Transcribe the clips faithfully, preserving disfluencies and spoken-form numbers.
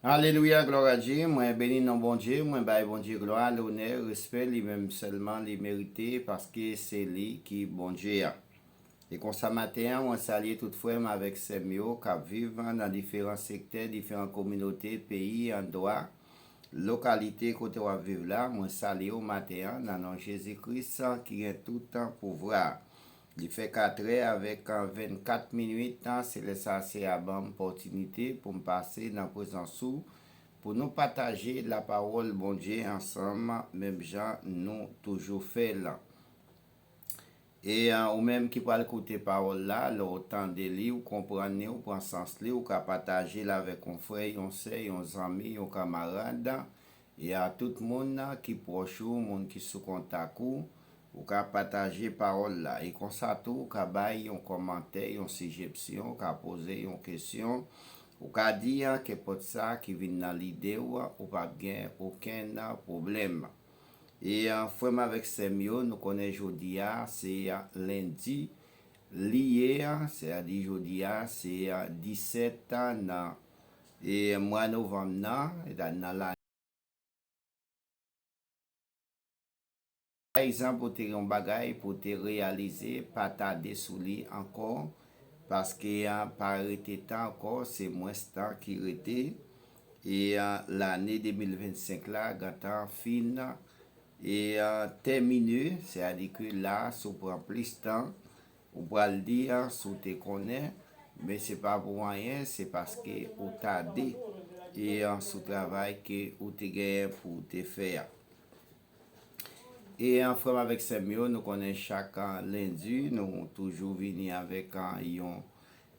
Alelouya, glwa a Dye. Mwen beni non Bondye, mwen bay Bondye glwa, lonè, respè, li menm sèlman li merite, paske se li ki Bondye a. E konsa maten an, mwen salye tout frè m avèk sè m yo k ap viv nan diferan sektè, diferan kominote, peyi, andwa, lokalite kote w ap viv la. Mwen salye w maten an nan non Jezi Kris ki gen tout pouvwa. Li fè katrè avèk vennkat minit, se lè sa Seyè a ban m opòtinite pou m pase nan prezans ou, pou nou pataje lapawòl Bondye ansanm, menm jan nou toujou fè l. E ou menm ki pral koute pawòl la, lè w tande li, ou konprann li, ou pran sans li, ou ka pataje l avèk yon frè, yon sè, yon zanmi, yon kamarad, e a tout moun ki pwòch ou, moun ki sou kontak ou, ou ka pataje pawòl la. E konsa tou, ou ka bay yon kòmantè, yon sijepsyon, ou ka poze yon kesyon, ou ka di an kenpòt sa ki vin nan lide w, ou p ap gen okenn pwoblèm. E frè m avèk sè m yo, nou konnen jodi a, se lendi li ye, sètadi jodi a, se disèt nan e mwa novanm nan, nan lane. Pa egzanp, ou te gen yon bagay pou w te reyalize, pa tade sou li ankò, paske pa rete tan ankò, se mwens tan ki rete. E lane de mil vennsenk la gentan fin e tèmine, sètadi ke la, si w pran plis tan, ou pral di si w te konnen, men se pa pou anyen, se paske ou tade e sou travay ke ou te genyen pou w te fè a. E frè m avèk sè m yo, nou konnen chak lendi, nou toujou vini avèk yon,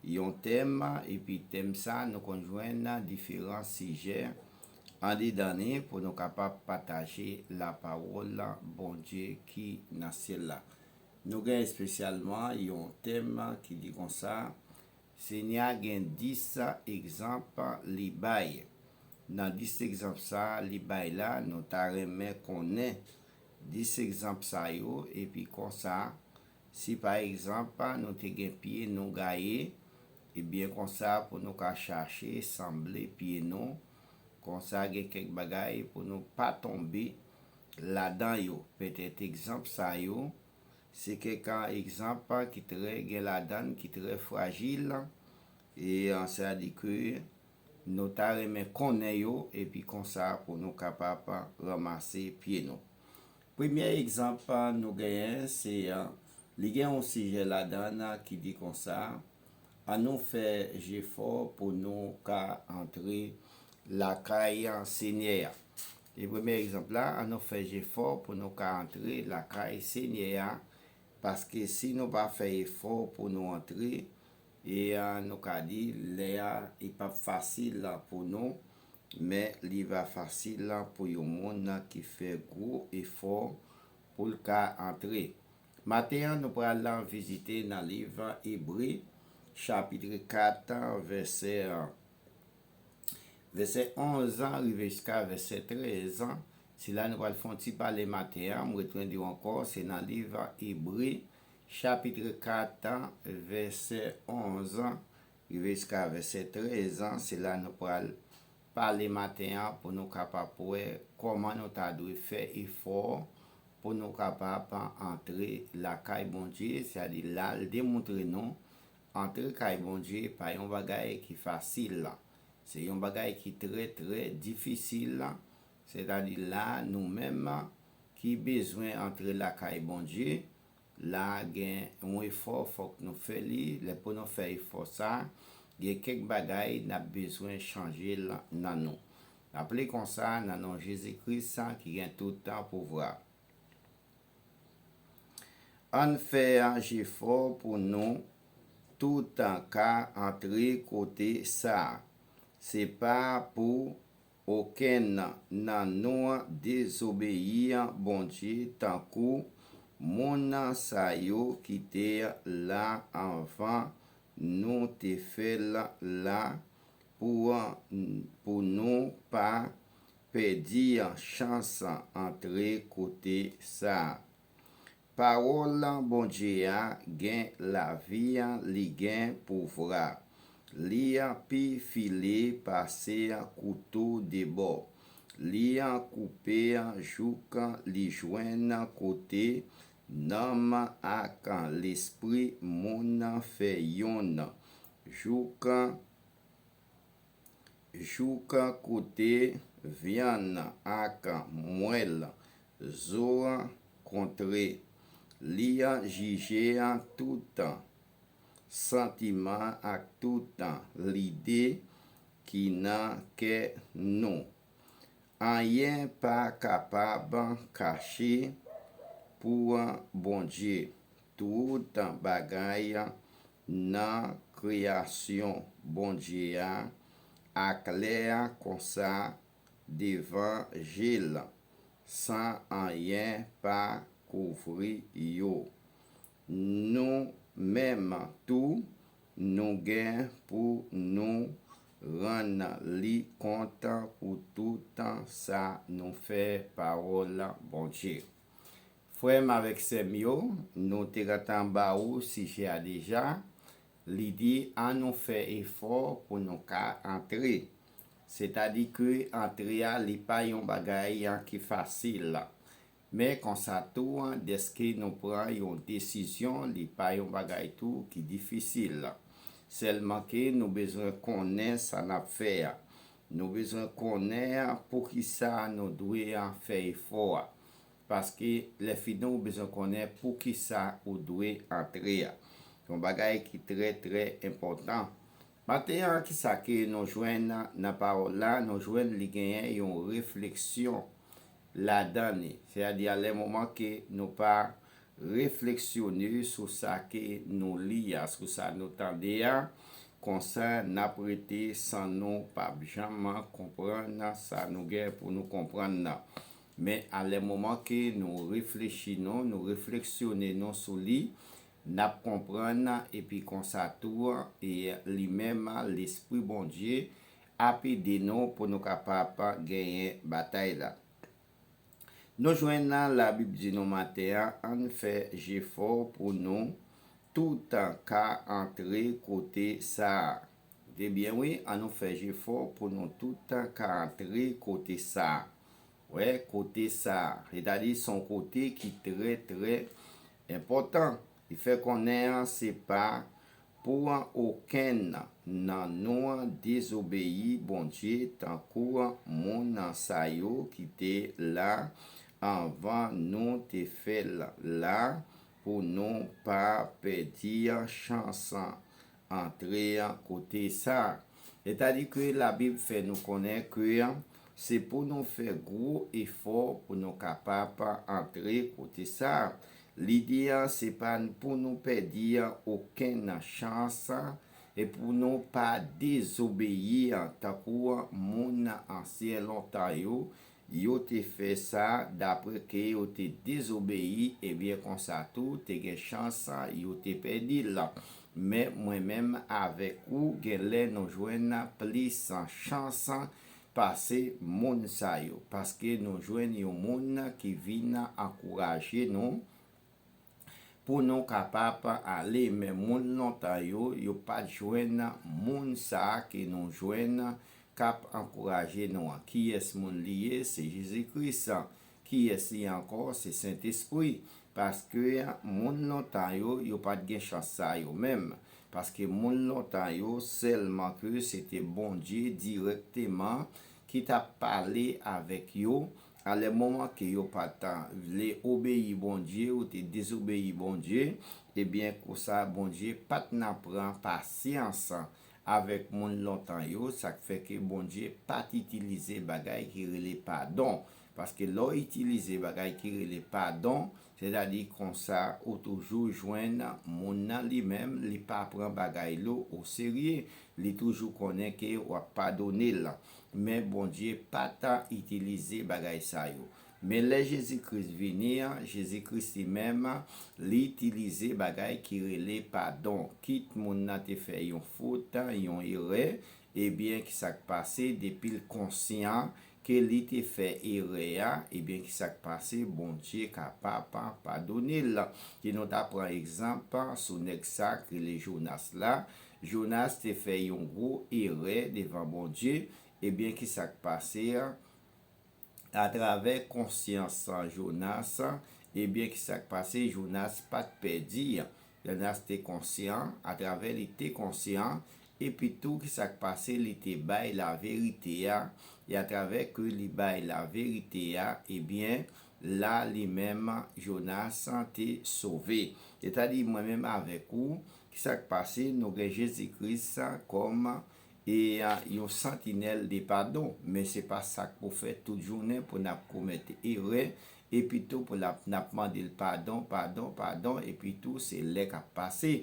yon tèm, epi tèm sa, nou konn jwenn diferan sijè andedan li pou nou kapab pataje lapawòl Bondye ki nan syèl la. Nou gen espesyalman yon tèm ki di konsa, Senyè a gen dis egzanp li bay. Nan dis egzanp sa li bay la, nou ta renmen konnen dis egzanp sa yo, epi konsa, si pa egzanp nou te gen pye nou gaye, ebyen konsa pou nou ka chache sanble pye nou, konsa gen kèk bagay pou nou pa tonbe ladan yo. Petèt egzanp sa yo, se kèk egzanp ki trè gen ladan, ki trè frajil, e sètadi ke nou ta renmen konnen yo, epi konsa pou nou kapab ranmase pye nou. Premye egzanp nou genyen, se li gen yon sijè ladan ki di konsa, ann nou fè jefò pou nou ka antre lakay Senyè a. E premye egzanp la, ann nou fè jefò pou nou ka antre lakay Senyè a, paske si nou pa fè efò pou nou antre, e nou ka di lè a li p ap fasil pou nou, men li va fasil pou yon moun ki fè gwo efò pou l ka antre. Maten an, nou pral vizite nan liv Ebre, chapit kat, vèsè, vèsè onz rive jiska vèsè trèz. Se la nou pral fè yon ti pale maten an. M retounen di w ankò, se nan liv Ebre, chapit kat, vèsè onz rive jiska vèsè trèz. Se la nou pral pale maten an pou nou kapab wè kòman nou ta dwe fè efò pou nou kapab antre lakay Bondye, sètadi l al demontre nou antre kay Bondye pa yon bagay ki fasil. Se yon bagay ki trè, trè difisil. Sètadi la, nou menm ki bezwen antre lakay Bondye, la gen yon efò, fòk nou fè li. Lè pou nou fè efò sa, gen kèk bagay n ap bezwen chanje l nan nou. N ap li konsa nan non Jezi Kris ki gen tout pouvwa. Ann fè jefò pou nou tout ka antre kote sa a. Se pa pou okenn nan nou dezobeyi Bondye tankou moun sa yo ki te la anvan nou te fè l la pou, pou nou pa pèdi chans antre kote sa a. Pawòl Bondye a gen lavi, li gen pouvwa. Li pifile pase kouto de bò. Li koupe jouk li jwenn kote nanm ak lespri moun fè yonn, jouk, jouk kote vyann ak mwèl zo kontre. Li jije tout santiman ak tout lide ki nan kè nou. Anyen pa kapab kache pou Bondye. Tout bagay nan kreyasyon Bondye a aklè konsa devan je l, san anyen pa kouvri yo. Nou menm tou, nou gen pou nou rann li kont pou tout sa nou fè pawòl Bondye. Frè m avèk sè m yo, nou te gentan ba ou sijè a deja. Li di, ann nou fè efò pou nou ka antre. Sètadi ke antre a, li pa yon bagay ki fasil. Men konsa tou, dèske nou pran yon desizyon, li pa yon bagay tou ki difisil. Sèlman ke nou bezwen konnen sa n ap fè a. Nou bezwen konnen poukisa nou dwe fè efò a. Paske lè fini ou bezwen konnen poukisa ou dwe antre a. Se yon bagay ki trè, trè enpòtan. Maten an, kisa ke nou jwenn nan pawòl la? Nou jwenn li genyen yon refleksyon ladan li. Sètadi, a lè moman ke nou pa refleksyone sou sa ke nou li a, sou sa nou tande a, konsa n ap rete san nou p ap janm konprann sa nou gen pou nou konprann nan. Men a lè moman ke nou reflechi nou, nou refleksyone nou sou li, n ap konprann epi konsa tou, e li menm, Lespri Bondye, ap ede nou pou nou kapab genyen batay la. Nou jwenn nan Labib di nou maten an, ann fè jefò pou nou tout ka antre kote sa a. Ebyen wi, ann nou fè jefò pou nou tout ka antre kote sa a. Wè, kote sa a. Sètadi, se yon kote ki trè, trè enpòtan. Li fè konnen an, se pa pou okenn nan nou dezobeyi Bondye tankou moun sa yo ki te la anvan nou te fè l la, pou nou pa pèdi chans antre kote sa a. Sètadi ke Labib fè nou konnen ke se pou nou fè gwo efò pou nou kapab antre kote sa a. Li di, se pa pou nou pèdi okenn chans e pou nou pa dezobeyi tankou moun ansyen lontan yo, yo te fè sa dapre ke yo te dezobeyi, ebyen konsa tou te gen chans yo te pèdi l. Men mwen menm avèk ou, gen lè nou jwenn plis chans pase moun sa yo, paske nou jwenn yon moun ki vin ankouraje nou pou nou kapab ale. Men moun lontan yo, yo pa t jwenn moun sa a ke nou jwenn k ap ankouraje nou an. Kiyès moun li ye? Se Jezi Kris. Kiyès li ankò? Se Sentespri. Paske moun lontan yo, yo pa t gen chans sa yo menm. Paske moun lontan yo, sèlman ke se te Bondye dirèkteman ki t ap pale avèk yo. A lè moman ke yo pa t vle obeyi Bondye, ou te dezobeyi Bondye, ebyen konsa Bondye pa t nan pran pasyans avèk moun lontan yo, sa k fè ke Bondye pa t itilize bagay ki rele padon. Paske lè w itilize bagay ki rele padon, sètadi konsa ou toujou jwenn moun nan li menm, li pa pran bagay lo oserye, li toujou konnen ke w ap padone l. Men Bondye pa t itilize bagay sa yo. Men lè Jezi Kris vini an, Jezi Kris li menm, li itilize bagay ki rele padon. Kit moun nan te fè yon fot, yon erè, ebyen, ki sa k pase? Depi l konsyan ke li te fè erè a, ebyen, ki sa k pase? Bondye kapab padone l. Si nou ta pran egzanp sou nèg sa k rele Jonas la, Jonas te fè yon gwo erè devan Bondye. Ebyen, ki sa k pase a? Atravè konsyans Jonas, ebyen, ki sa k pase? Jonas pa t pèdi. Jonas te konsyan, atravè li te konsyan, epi tou, ki sa k pase? Li te bay laverite a, e atravè ke li bay laverite a, ebyen, la, li menm, Jonas te sove. Sètadi, mwen menm avèk ou, ki sa k pase? Nou gen Jezi Kris kòm e a, yon santinèl de padon, men se pa sa k pou fè tout jounen pou n ap komèt erè, epi tou pou n ap, n ap mande l padon, padon, padon, epi tou se lè k ap pase.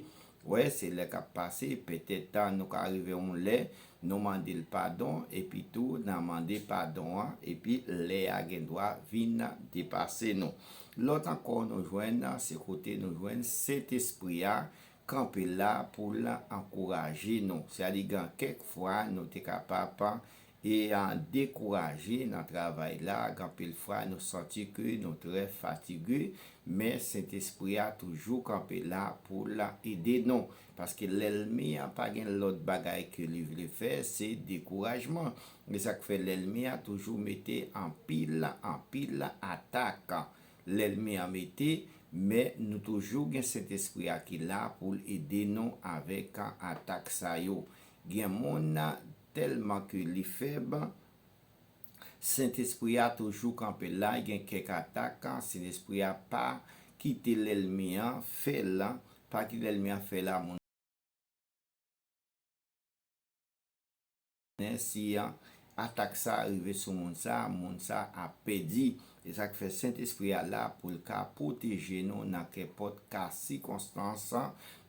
Wè, se lè k ap pase, petèt nou ka rive yon lè, nou mande l padon, epi tou n a mande padon an, epi lè a gen dwa vin depase nou. Lòt ankò nou jwenn, se kote nou jwenn Sentespri a, kanpe la pou l ankouraje nou. Sètadi gen kèk fwa nou te kapab e an dekouraje nan travay la, gen anpil fwa nou santi ke nou trè fatige, men Sentespri a toujou kanpe la pou l ede nou. Paske lènmi an pa gen lòt bagay ke li vle fè, se dekourajman. E sa k fè lènmi an toujou mete anpil, anpil atak. Lènmi an mete, men nou toujou gen Sentespri a ki la pou l ede nou avèk atak sa yo. Gen moun tèlman ke li fèb, Sentespri a toujou kanpe la, gen kèk atak, Sentespri a pa kite lènmi an fè l, pa kite lènmi an fè l a moun. Si atak sa a rive sou moun sa, moun sa ap pèdi. E sa k fè Sentespri a la pou l ka pwoteje nou nan kenpòt ka sikonstans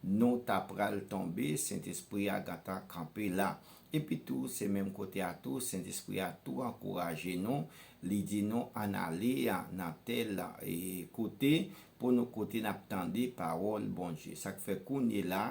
nou ta pral tonbe, Sentespri a gentan kanpe la. Epi tou, se menm kote a tou, Sentespri a tou ankouraje nou, li di nou ann ale a nan tèl e kote pou nou kote n ap tande pawòl Bondye. Sa k fè kounye la,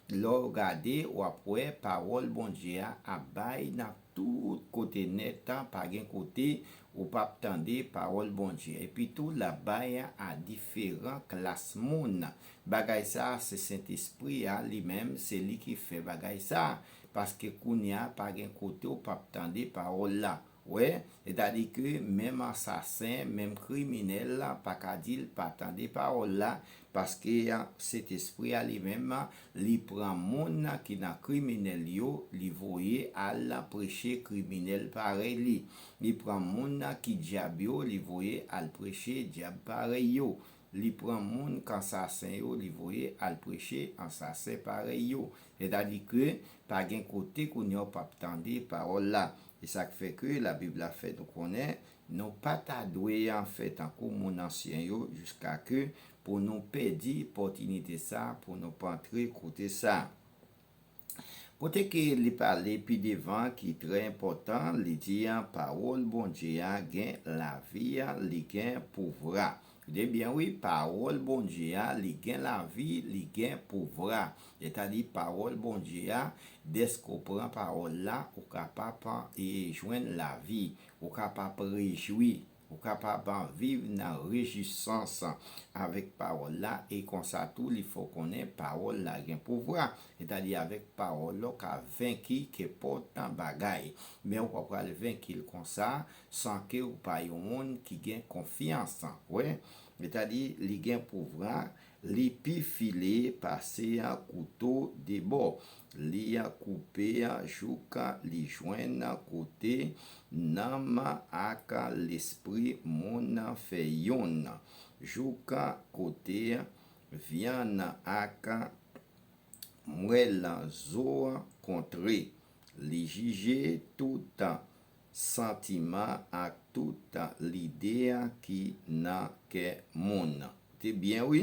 lè w gade, w ap wè pawòl Bondye a ap bay nan tout kote nèt, pa gen kote ou p ap tande pawòl Bondye. Epi tou, l ap bay a diferan klas moun. Bagay sa a, se Sentespri a li menm, se li ki fè bagay sa a. Paske kounye a, pa gen kote ou p ap tande pawòl la. Wè, sètadi ke menm ansasen, menm kriminèl la pa ka di l pa tande pawòl la, paske Sentespri a li menm, li pran moun ki nan kriminèl yo, li voye al preche kriminèl parèy li. Li pran moun ki dyab yo, li voye al preche dyab parèy yo. Li pran moun k ansasen yo, li voye al preche ansasen parèy yo. Sètadi ke pa gen kote kounye a w p ap tande pawòl la. E sa k fè ke Labib la fè nou konnen, nou pa ta dwe fè tankou moun ansyen yo jiskake pou nou pèdi opòtinite sa, pou nou pa antre kote sa. Kote ke li pale pi devan ki trè enpòtan, li di, pawòl Bondye a gen lavi, li gen pouvwa. Tande byen wi, pawòl Bondye a, li gen lavi, li gen pouvwa. Sètadi pawòl Bondye a, dèske w pran pawòl la, ou kapab e jwenn lavi, ou kapab rejwi, ou kapab viv nan rejwisans avèk pawòl la, e konsa tou li fè w konnen pawòl la gen pouvwa. Sètadi avèk pawòl la, w ka venki kenpòt bagay. Men ou pa pral venki l konsa, san ke ou pa yon moun ki gen konfyans. Wè, sètadi li gen pouvwa, li pi file pase kouto de bò. Li koupe jouk li jwenn kote nanm ak lespri moun fè yonn, jouk kote vyann ak mwèl zo kontre. Li jije tout santiman ak tout lide ki nan kè moun. Koute byen wi,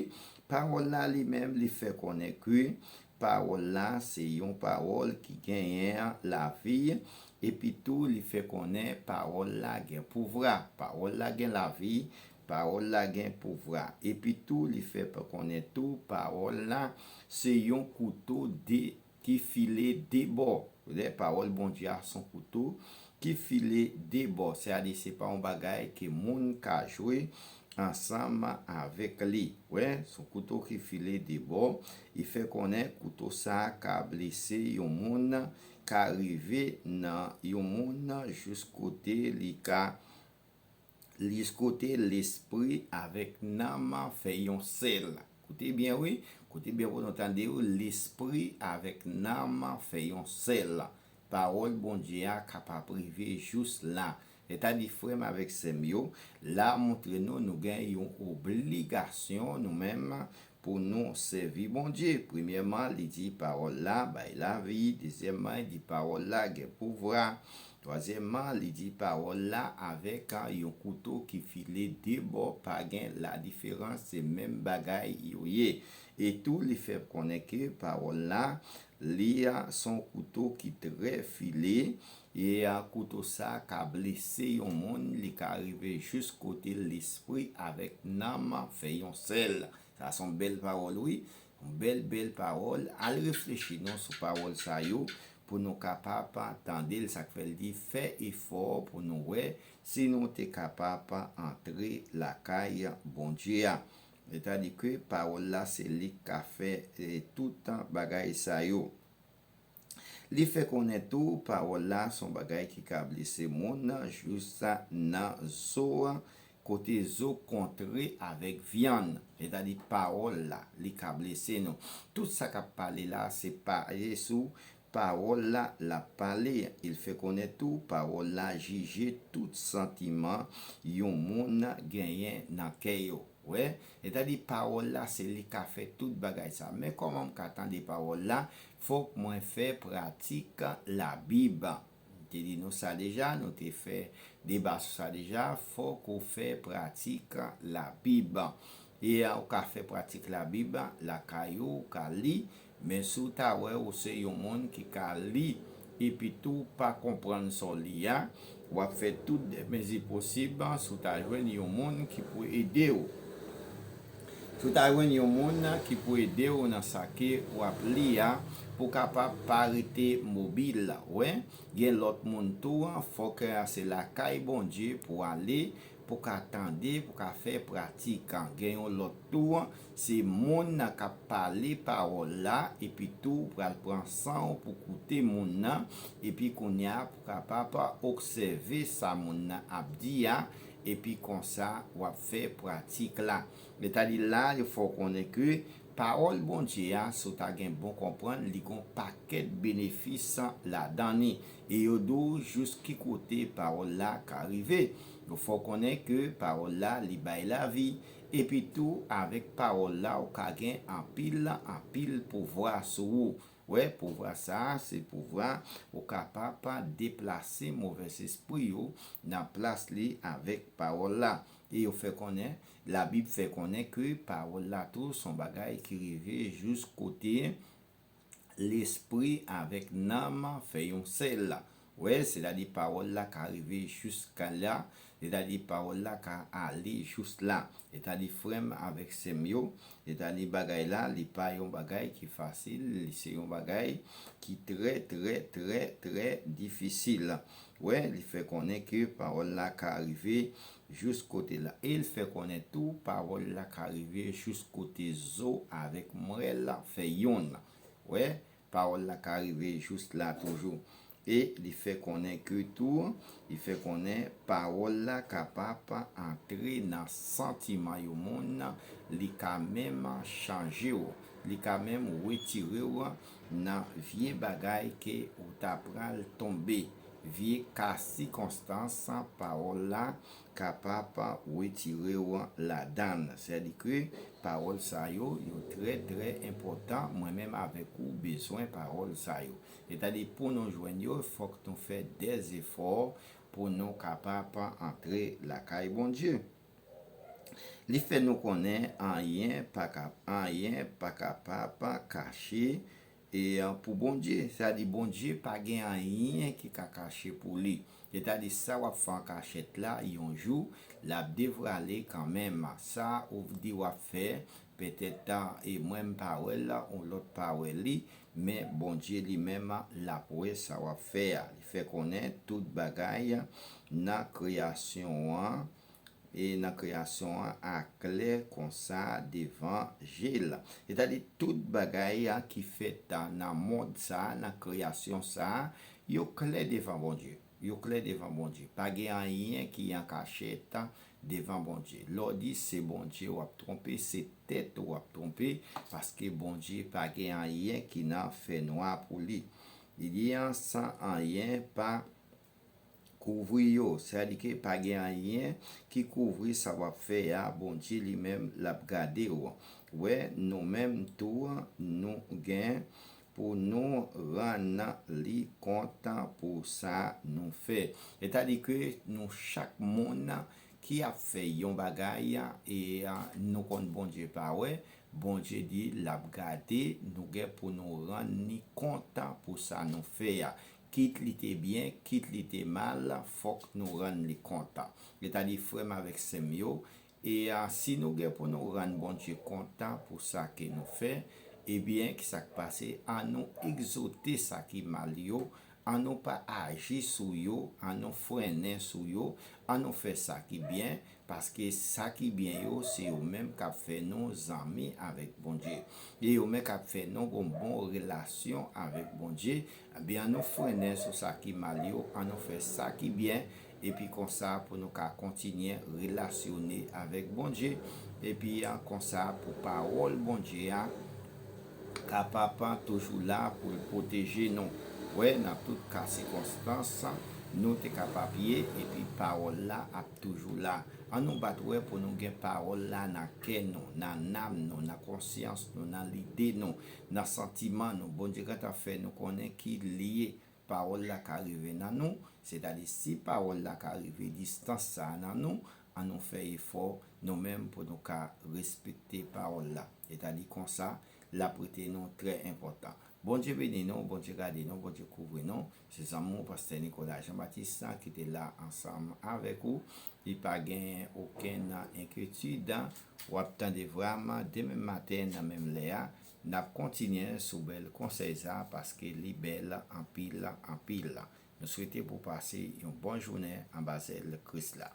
pawòl la li menm li fè konnen ke pawòl la se yon pawòl ki genyen lavi, epi tou li fè konnen pawòl la gen pouvwa, pawòl la gen lavi, pawòl la gen pouvwa. Epi tou li fè konnen tou pawòl la se yon kouto de ki file de bò. Lè pawòl Bondye a se yon kouto ki file de bò. Sètadi se pa yon bagay ke moun ka jwe ansanm avèk li. Wè, se yon kouto ki file de bò. Li fè konnen kouto sa a ka blese yon moun, ka rive nan yon moun jis kote li ka, jis kote lespri avèk nanm fè yon sèl. Koute byen, wi. Koute byen pou nou tande, wi. Lespri avèk nanm fè yon sèl. Pawòl Bondye a kapab rive jis la. Sètadi, frè m avèk sè m yo, la montre nou, nou gen yon obligasyon, nou menm, pou nou sèvi Bondye. Premyèman, li di pawòl la bay lavi. Dezyèmman, li di pawòl la gen pouvwa. Twazyèmman, li di pawòl la avèk yon kouto ki file de bò, pa gen ladiferans, se menm bagay yo ye. E tou, li fè konnen ke pawòl la, li a, se yon kouto ki trè file, e a, kouto sa ka blese yon moun, li ka rive jis kote lespri avèk nanm fè yon sèl. Sa se yon bèl pawòl, wi. Yon bèl, bèl pawòl. Al reflechi non sou pawòl sa yo pou nou kapab tande l, sa k fè l di fè efò pou nou wè si nou te kapab antre lakay Bondye a. Sètadi ke pawòl la se li k ka fè, eh, tout bagay sa yo. Li fè konnen tou, pawòl la se yon bagay ki ka blese moun jis nan zo, kote zo kontre avèk vyann. Sètadi pawòl la, li ka blese nou. Tout sa k ap pale la, se pa, se sou pawòl la l ap pale. Li fè konnen tou, pawòl la jije tout santiman yon moun genyen nan kè yo. Wè, sètadi pawòl la, se li ka fè tout bagay sa. Men kòman m ka tande pawòl la? Fòk mwen fè pratik Labib. M te di nou sa deja, nou te fè deba sou sa deja. Fòk ou fè pratik Labib. E ou ka fè pratik Labib lakay ou, ou ka li. Men si w ta wè ou se yon moun ki ka li, epi tou pa konprann sa w li a, w ap fè tout de mezi posib si w ta jwenn yon moun ki pou ede w. Si w ta jwenn yon moun ki pou ede w nan sa ke w ap li a, pou w kapab pa rete mobil. Wè, gen lòt moun tou, fòk se lakay Bondye pou w ale, pou w ka tande, pou w ka fè pratik. Gen yon lòt tou, se moun nan k ap pale pawòl la, epi tou ou pral pran san w pou koute moun nan, epi kounye a pou w kapab obsève sa moun nan ap di a, epi konsa w ap fè pratik la. Sètadi la, yo fè w konnen ke pawòl Bondye a, si w ta gen bon konprann, li gen yon pakèt benefis ladan li. E yo di w jis ki kote pawòl la ka rive. Yo fè w konnen ke pawòl la, li bay lavi. Epi tou, avèk pawòl la, ou ka gen anpil, anpil pouvwa sou ou. Wè, pouvwa sa a, se pouvwa ou kapab deplase movèzespri yo nan plas li avèk pawòl la. E yo fè konnen, Labib fè konnen ke pawòl la tou se yon bagay ki rive jis kote lespri avèk nanm fè yon sèl. Wè, sètadi pawòl la ka rive jiska la, sètadi pawòl la ka ale jis la. Sètadi frè m avèk sè m yo, sètadi bagay la, li pa yon bagay ki fasil, li se yon bagay ki trè, trè, trè, trè difisil. Wè, li fè konnen ke pawòl la ka rive jis kote la. E l fè konnen tou, pawòl la ka rive jis kote zo avèk mwèl fè yonn. Wè, pawòl la ka rive jis la toujou. E li fè konnen ke tou, li fè konnen pawòl la kapab antre nan santiman yon moun, li ka menm chanje w, li ka menm retire w nan vye bagay ke ou ta pral tonbe, vye ka sikonstans pawòl la kapab retire w ladan l. Sètadi ke pawòl sa yo, yo trè, trè enpòtan. Mwen menm avèk ou bezwen pawòl sa yo. Sètadi pou nou jwenn yo, fòk nou fè dèzefò pou nou kapab antre lakay Bondye. Li fè nou konnen anyen pa ka, anyen pa kapab kache e, pou Bondye. Sètadi Bondye pa gen anyen ki ka kache pou li. Sètadi sa w ap fè an kachèt la, yon jou, l ap devwale kanmenm. Sa ou di w ap fè, petèt, e mwen m pa wè l, yon lòt pa wè li, men Bondye li menm, l ap wè sa w ap fè a. Li fè konnen tout bagay nan kreyasyon an, e nan kreyasyon an aklè konsa devan je l. Sètadi tout bagay a ki fèt a nan mond sa a, nan kreyasyon sa a, yo klè devan Bondye. Yo klè devan Bondye. Pa gen anyen ki an kachèt devan Bondye. Lè w di se Bondye w ap twonpe, se tèt ou w ap twonpe, paske Bondye pa gen anyen ki nan fènwa pou li. Li di an san anyen pa kouvri yo, sètadi ke pa gen anyen ki kouvri sa w ap fè a, Bondye li menm l ap gade w. Wè, nou menm tou, nou gen pou nou rann li kont pou sa nou fè. Sètadi ke nou chak moun ki ap fè yon bagay, e nou konn Bondye pa wè, Bondye di l ap gade, nou gen pou nou rann li kont pou sa nou fè a. Kit li te byen, kit li te mal, fòk nou rann li kont. Sètadi, frè m avèk sè m yo, e a, si nou gen pou nou rann Bondye kont pou sa ke nou fè, ebyen, ki sa k pase? An nou egzote sa ki mal yo, an nou pa aji sou yo, an nou frennen sou yo, an nou fè sa ki byen, paske sa ki byen yo, se yo menm k ap fè nou zanmi avèk Bondye. E yo menm k ap fè nou gon bon relasyon avèk Bondye. Ebyen, an nou frennen sou sa ki mal yo, an nou fè sa ki byen, epi konsa pou nou ka kontinye relasyone avèk Bondye, epi a, konsa pou pawòl Bondye a kapab toujou la pou l pwoteje nou. Wè, nan tout ka sikonstans, nou te kapab ye, epi pawòl la ap toujou la. An nou bat wè pou nou gen pawòl la nan kè nou, nan nanm nou, nan konsyans nou, nan lide nou, nan santiman nou. Bondye gentan fè nou konnen ki l ye. Pawòl la ka rive nan nou, sètadi si pawòl la ka rive distans sa a nan nou, an nou fè efò nou menm pou nou ka respekte pawòl la. Sètadi konsa, l ap rete nou trè enpòtan. Bondye beni nou, Bondye gade nou, Bondye kouvri nou. Se zanmi w, pastè Nicolas Jean Baptiste, ki te la ansanm avèk ou. Li pa gen okenn enkyetid. W ap tande vwa m demen maten nan menm lè a. N ap kontinye sou bèl konsèy sa a, paske li bèl anpil, anpil. Nou swete pou w pase yon bon jounen anba zèl Kris la.